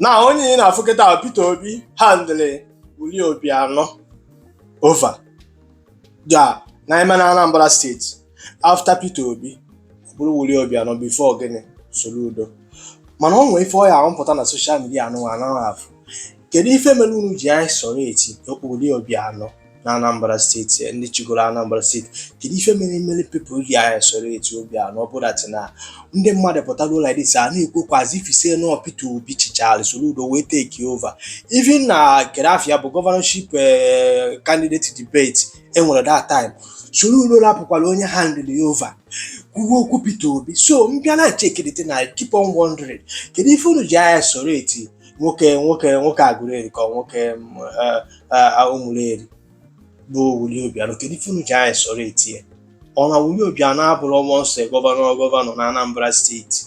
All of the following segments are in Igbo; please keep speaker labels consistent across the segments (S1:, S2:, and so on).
S1: Na onye ị na-afụ kịta, Peter Obi handle Willie Obianọ over ja na ime na Anambra Steeti. After Peter Obi, ọ bụrụ Willie Obianọ before gịnị, Soludo. Mana ọ nwee ife ọ ya ahụpụta na social media anụ anaghị afụ. Kedu ife mere unu ji isolate Willie Obianọ na Anambra Steeti? Ndị chịgoro Anambra Steeti, kedu ife mere people ji isolate Obianọ? Ọ bụ that na ndị mmadụ pụtara like this a na-ekwekwazi if say no Peter Obi chichara, Soludo wee take over. Even na kedafia bụ governorship candidate debate enwere that time, Soludo rapụkwara onye handle ya over, kwuwe okwu Peter Obi. So mbịa na nchekerịta na keep on wondering, kedu ife unu ji isolate nwoke Agụleri ka ọ nwoke Ụmụleri bụ Willie Obianọ? Kedu ife unu ji isolate ya? Ọ na Willie Obianọ abụrụ once governor na Anambra Steeti?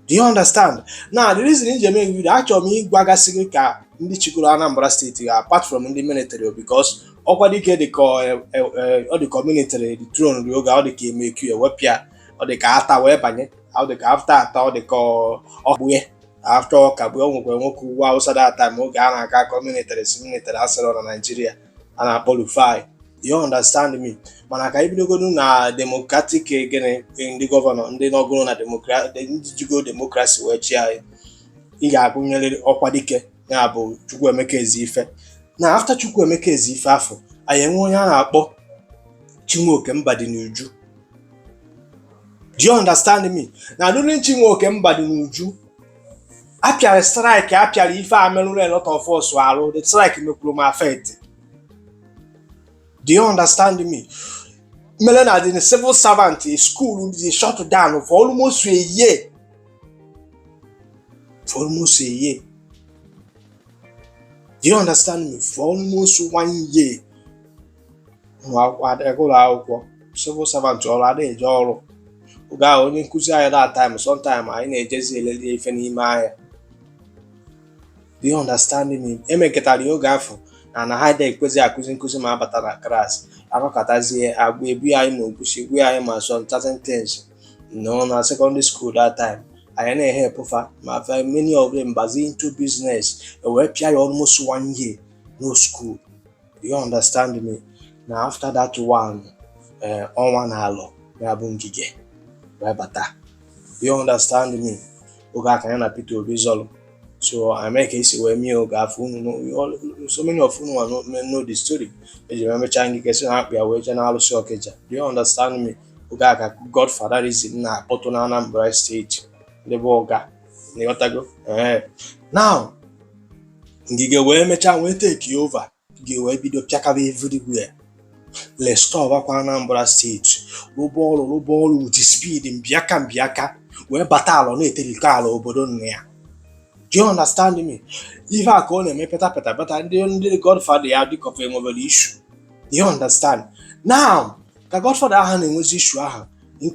S1: Do you understand? Now, the reason nji eme video, achọrọ m ịgwagasị gị ka ndị chịgoro Anambra Steeti, apart from ndị military, because ọkwa dike dị ka ọ dị ka military the throne dị oge ọ dị ka emeku ewepịa, ọ dị ka ata wee banye, ọ dị ka after ata, ọ dị ka ọgbue after ọkagbue. O nwekwara nwoke ugwu Hausa that time oge a na-aka akọ military, si military asịrọ na Nigeria, a na-akpọ Rufai. You understand me? Mana ka anyị bidogodu na democratic gịnị, ndị governor ndị nọgoro na ndị jigo democracy wee chi anyị, ị ga-agụnyere ọkwa dike ya bụ Chukwuemeka Ezeife. Na after Chukwuemeka Ezeife afọ, anyị enwe onye a na-akpọ Chinwoke Mbadinuju. Do you understand me? Na during Chinwoke Mbadinuju, apịara strike, apịara ife a merụrụ a lot of us arụ. The strike mekwuru m affect. Do you understand me? Mere na the civil servant school dey shut down for almost a year, for almost a year. Do you understand me? For almost one year, ụmụ akwụkwọ adịghị ụlọ akwụkwọ, civil servant ọrụ adịghị eje ọrụ. Oge ahụ onye nkụzi anyị that time, sometime anyị na-ejezi elele ife n'ime ahịa. Do you understand me? Emekọtara ya oge afọ na ha dị ekwezi akụzi nkụzi ma abata na class, akọkọtazie agba ebu anyị ma ogwusi egbu anyị ma some certain things no na secondary school that time. Anyị na-ehepụfa ma fa, many of them bazi into business, wee pịa ya almost one year, no school. Do you understand me? Na after that one, ọnwa na-alọ ya bụ Ngige wee bata. Do you understand me? Oge aka ya na Peter Obi zọrọ, so ame ka esi wee mie oge afọ unu so many of unu know the story. Eji m emechaa Ngige si na akpụ ya wee jee na alụsị Ọkịja. Do you understand me? Oge aka godfatherism na-akpọtụ na Anambra Steeti, ndị bụ ọga ịghọtago. Ee, now Ngige wee mechaa wee take over. Ngige wee bido pịakaba everywhere, restore akwa Anambra Steeti, rụba ọrụ, rụba ọrụ with speed, mbịaka mbịaka wee bata alọ na-eterikọ ala obodo nna ya. Do you understand me? Ife a ka ọ na-eme peta peta peta, ndị godfather ya dịka of enwebere issue. Do you understand? Now ka godfather ahụ na-enwezi issue ahụ,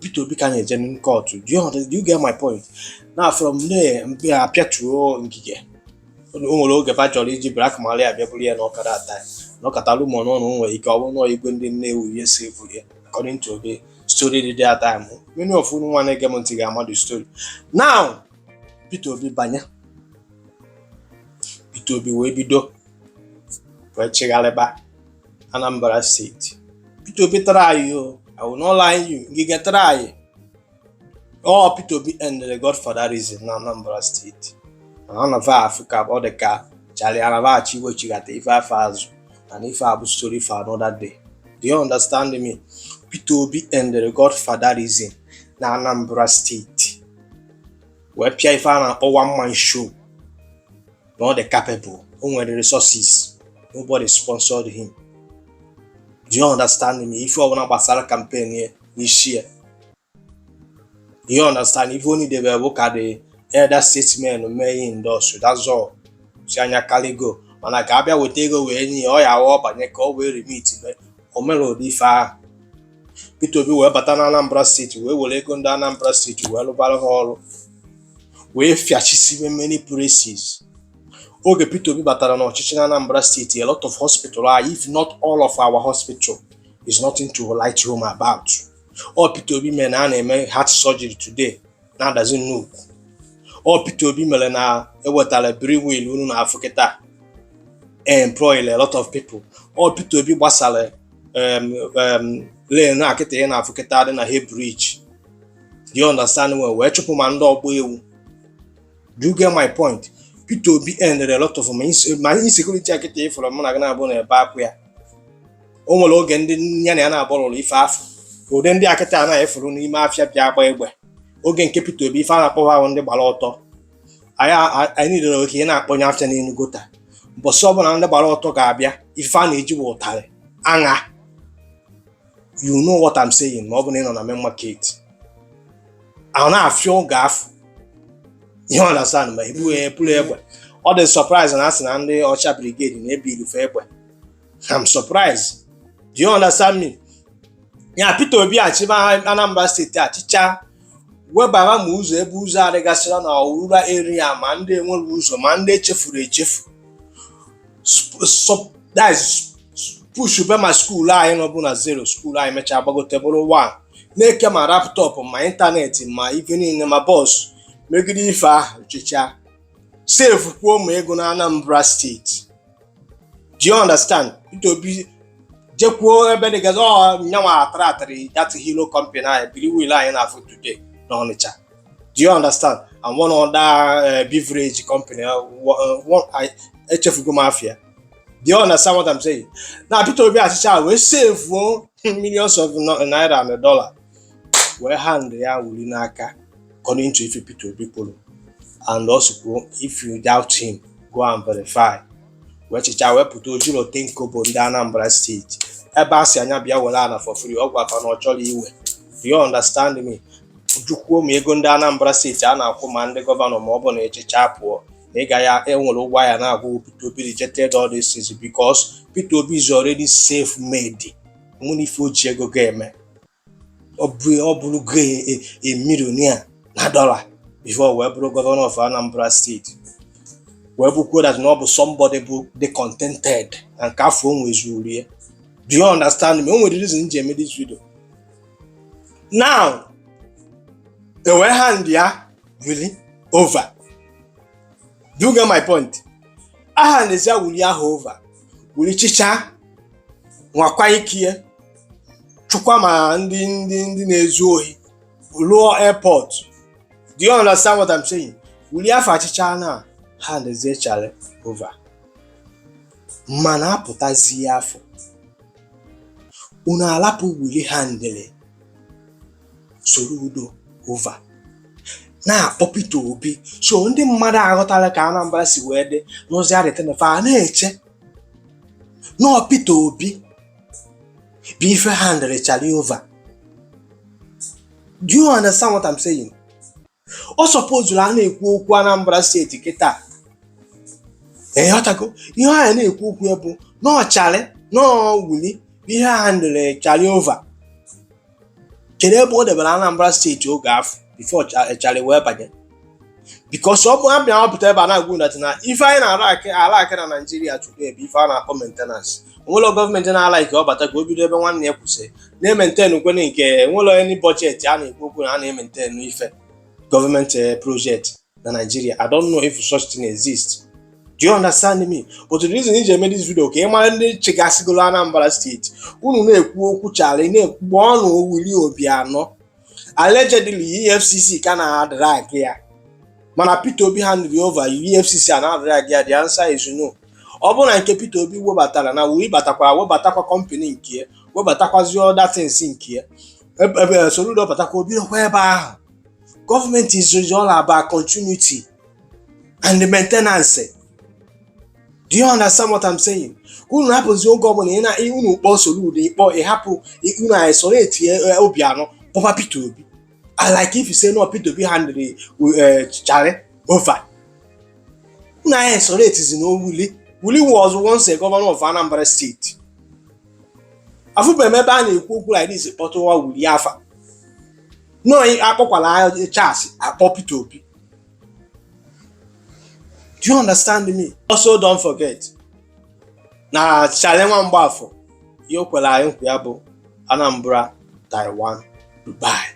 S1: Peter Obi ka na-eje court. Do you get my point? Now, from there, mgbe apịatuo Ngige, o nwere oge fa chọrọ iji blackmail ya bịa buru ya n'ọka that time n'ọkata rumour n'ọnụ. Nwere ike ọ bụrụ na igwe ndị Nnewi ihe si eburu ya, according to the story dị that time. Many of unu nwa na-ege m ntị ga-ama the story. Now Peter Obi banye, Peter Obi wee bido wee chigharịba Anambra Steeti. Peter Obi try o, I will not lie you. Ngige try. Ọ Peter Obi ended godfatherism na Anambra Steeti. Mana ọ na afụ ka ọ dị ka chali anabaghachi iwechighata ife afọ azụ, and ife a bụ story for another day. Do you understand me? Peter Obi ended godfatherism na Anambra Steeti, wee pịa ife a na-akpọ one man show na ọ dị capable, o nwere resources, nobody sponsored him. Do you understand me? Ife ọbụla gbasara campaign ya n'isi ya. Do you understand? Ife onye debe bụ ka the elder statesman mee ihe endorse, that's all. Si anya kaligo, mana ka abịa weta ego wee nye ya, ọ ya aghọ banye ka ọ wee remit be o mere ụdị ife ahụ. Peter Obi wee bata na Anambra Steeti, wee were ego ndị Anambra Steeti wee rụbara ha ọrụ, wee fiachisiwe many places. Oge Peter Obi batara n'ọchịchị na Anambra Steeti, a lot of hospital are, if not all of our hospital is nothing to write home about. Ọ Peter Obi mere na a na-eme heart surgery today na-adazi nnukwu. Ọ Peter Obi mere na ewetara Briwheel unu na-afụ kịta, employ a lot of people. Ọ Peter Obi gbasara lane a kịta ị na-afụ kịta dị na Hay Bridge. Do you understand? Wee chụpụ ma ndị ọgba ewu. Do you get my point? Peter Obi ended a lot of ma insecurity a kịta ịfụrụ mụ na gị na-abụ na ebe akwụ ya. O nwere oge ndị ya na ya na-abụ rụrụ ife afọ, ụdị ndị akịta na-efuru n'ime afịa bịa agba egbe. Oge nke Peter Obi, ife a na-akpọ ahụ ndị gbara ọtọ, anyị niile oke ị na-akpọnye afịa n'elu gota. Mbọsị ọbụla ndị gbara ọtọ ga-abịa, ife a na-eji bụ ụtarị aṅa. You know what I'm saying? Ma ọ bụ na ị nọ na main market, ahụ na-afịa oge afọ ihe, understand? Ma ebu ya eburu egbe. Ọ dị surprise na asị na ndị ọcha brigade na-ebi ilufe egbe. I'm surprised. Do you understand me? Ya Peter Obi achịba Anambra Steeti, achịcha webara ma ụzọ ebe ụzọ adịgasịra na rural area, ma ndị enwere ụzọ, ma ndị echefuru echefu. That is push be ma school anyị nọbụ na zero, school anyị mechaa gbagote bụrụ one, na-eke ma laptop, ma internet, ma ife niile, ma bus. Megide ife ahụ, chịcha save kwuo ma ego na Anambra Steeti. Do you understand? Peter Obi jekwuo ebe dịgazi ọ nyanwa atara that hero company anyị biri wheel anyị na-afụ today na Ọnịcha. Do you understand? And one other beverage company, one, echefugo m afịa. Do you understand what I'm saying? Na Peter Obi achịcha wee save millions of naira and dollar, wee hand ya Willie n'aka, according to ife Peter Obi kwuru. And also kwuo, if you doubt him, go and verify. Wee chịcha wee pụta ojiro tenkobo ndị Anambra Steeti ebe a sị anya bịa were ana for free. Ọ gwa fa na ọ chọrọ iwe. Do you understand me? Jukwuo ma ego ndị Anambra Steeti a na-akwụ ma ndị governor, ma ọ bụ na echicha pụọ na ị ga ya enwere ụgwọ ya na-akwụ. Peter Obi rejected all these things because Peter Obi is already self-made. Nwere ife o ji ego ga-eme. Ọ bụrụgo a millionaire na dollar before wee bụrụ governor of Anambra Steeti, wee bụkwuo that na ọ bụ somebody bụ dị contented na nke afọ o nwezuru ya. Do you understand me? O nwere reason m ji eme this video now. E wee hand ya Willie over. Do you get my point? A hand ya Willie ahụ over. Willie chicha nwakwa ikie chụkwa ma ndị na-ezu ohi, rụọ airport. Do you understand what I'm saying? Willie afọ achịcha na handzie Charlie over, mana apụtazie afọ unu alapụ Willie handịrị Soludo over, na-akpọ Peter Obi. So ndị mmadụ aghọtala ka Anambra si wee dị n'ụzọ adịtịnfa a na-eche nọọ Peter Obi bụ ife handịrị Charlie over. Do you understand what I'm saying? Ọ supposed a na-ekwu okwu Anambra Steeti kịta, ịghọtago? Ihe a na-ekwu okwu ya bụ nọọ Charlie, nọọ Willie bụ ihe handịrị Charlie over. Kedu ebe o debere Anambra Steeti oge afọ before Charlie wee banye? Because ọ bụ abịa ọpụta ebe a na-agwa unu na ife anyị na-ala akị na Naijiria today bụ ife a na-akpọ maintenance. Onwere gọọmenti na-ala ike ọ bata ka o bido ebe nwanne ya kwụsị na-emaintain kwene nke nwere any budget a na-ekwu okwu na a na-emaintain ife gọọmenti project na Nigeria. I don't know if such thing exists. Do you understand me? But the reason iji eme this video ka ị mara ndị chịgasịgolo Anambra Steeti. Unu na-ekwu okwu Charlie, na-ekwu ọnụ Willie Obianọ. Allegedly, EFCC ka na-adrag ya, mana Peter Obi handed over, EFCC a na-adrag ya? The answer is no. Ọ bụrụ na nke Peter Obi webatara na Willie batakwara, webatakwa company nke ya, webatakwazi other things nke ya, ebe Soludo batakwa, obidokwa ebe ahụ. Gọọmenti is all about continuity and the maintenance. Do you understand what I'm saying? Ka unu hapụzi oge ọbụla ị na unu kpọọ Soludo, ịkpọ ịhapụ unu anyị soro etinye Obianọ, kpọba Peter Obi. I like if you say no, Peter Obi handed Charlie over. Unu anyị soro etizi na Willie. Willie was once a governor of Anambra State. Afụbeghị m ebe a na-ekwu okwu like this kpọtụwa Willie afa. No, akpọkwala Charles, akpọ Peter Obi. Do you understand me? Also, don't forget na Charlie nwa Mgbafọ, ihe o kwere anyị nkwa ya bụ Anambra, Taiwan, Dubai.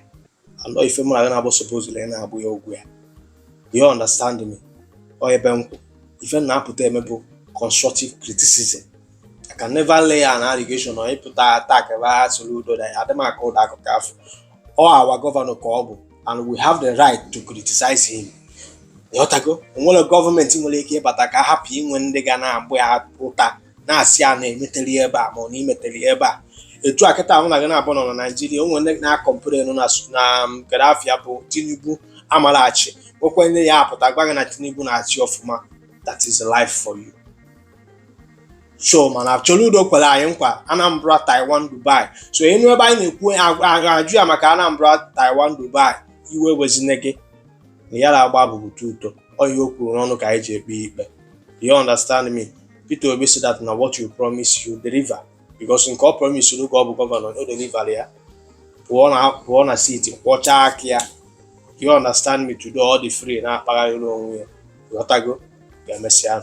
S1: Anọ ife mụ na gị na-abụ supposedly na-agbụ ya ụgwọ ya. Do you understand me? Ọ ebe m kwụ, ife m na-apụta eme bụ constructive criticism. I can never lay an allegation or ịpụta attack ebe ha Soludo na adịmaka ụda akụkọ afọ. Ọ our governor ka ọ bụ, and we have the right to criticize him. Ịghọtago? Onwere gọọmenti nwere ike ịbata ka a hapụ inwe ndị ga na-agbụ ya ụta, na-asị ya na-emeteli ebe a ma ọ na imeteli ebe a. Etu a kịta mụ na gị na-abụ nọ na Naijiria, onwe ndị na-acomplain na Gaddafi bụ Tinubu amarachi, nwekwe ndị ya apụta gwa gị na Tinubu na-achị ọfụma. That is life for you. So mana Soludo kwere anyị nkwa Anambra Taiwan Dubai. So enu ebe anyị na-ekwu ajụ ya maka Anambra Taiwan Dubai, iwe wezine gị na ya na-agba bụbu ụtọ. Ọ ihe o kwuru n'ọnụ ka anyị ji ekpe ikpe. You understand me? Peter Obi said that na what you promise, you deliver, because nke ọ promise n'oge ọ bụ governor, o deliver ya. Pụọ na seat, kwọchaa aka ya. You understand me? Today ọ dị free na-akpagharịrị onwe ya. Ghọtago? Ga-emesịa.